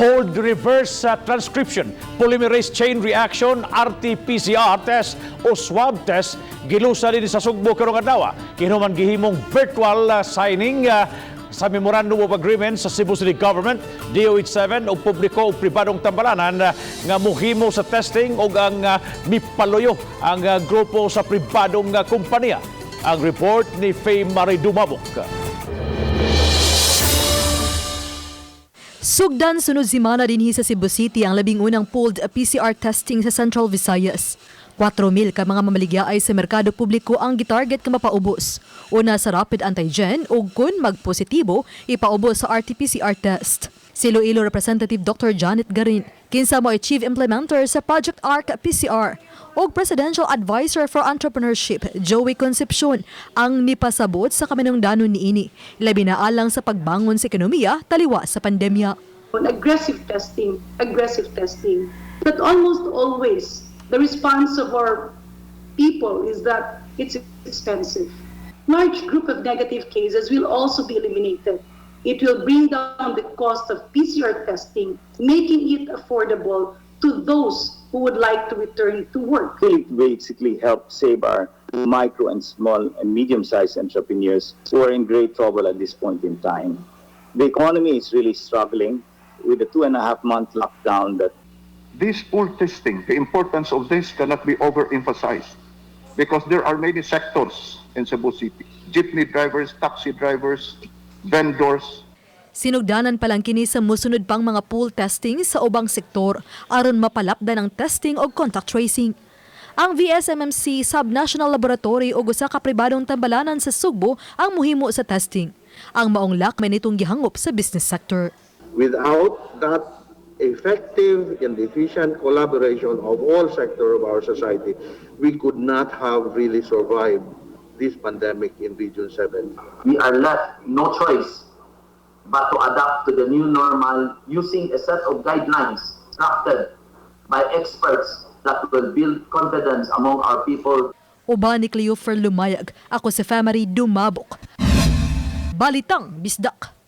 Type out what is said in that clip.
Pooled reverse transcription polymerase chain reaction RT-PCR test o swab test gilusa dinhi sa Sugbo karong adlaw. Ginuman gihimong virtual signing sa Memorandum of Agreement sa Cebu City Government, DOH-7 ug publiko ug pribadong tambalanan nga muhimo sa testing ug ang mipaluyo ang grupo sa pribadong kompanya. Ang report ni Faye Marie Dumabok. Sugdan sunod semana dinhi sa Cebu City ang 11 unang pooled PCR testing sa Central Visayas. 4,000 ka mga mamaligya sa merkado publiko ang gitarget nga mapaubos. Una sa rapid antigen ug kun magpositibo, ipaubos sa RT-PCR test. Si Iloilo Representative Dr. Janet Garin, kinsa mo chief implementer sa Project ARC PCR, ug Presidential Advisor for Entrepreneurship Joey Concepcion ang nipasabot sa kaminungdanon niini, labi na alang sa pagbangon sa ekonomiya taliwa sa pandemya. Aggressive testing, aggressive testing. But almost always, the response of our people is that it's expensive. Large group of negative cases will also be eliminated. It will bring down the cost of PCR testing, making it affordable to those who would like to return to work. It basically help save our micro and small and medium-sized entrepreneurs who are in great trouble at this point in time. The economy is really struggling with the 2.5-month lockdown that This pool testing, the importance of this cannot be overemphasized because there are many sectors in Cebu City. Jeepney drivers, taxi drivers, vendors. Sinugdanan pa lang kini sa musunod pang mga pool testing sa ubang sektor aron mapalapdan ang testing og contact tracing. Ang VSMMC Subnational Laboratory ug usa ka pribadong tambalanan sa Sugbo ang muhimo sa testing. Ang maong lakmay nitong gihangop sa business sector. Without that effective and efficient collaboration of all sectors of our society, we could not have really survived this pandemic in Region 7. We are left no choice but to adapt to the new normal using a set of guidelines crafted by experts that will build confidence among our people. Uban ni Cleofer Lumayag, ako si Famary Dumabok. Balitang Bisdak.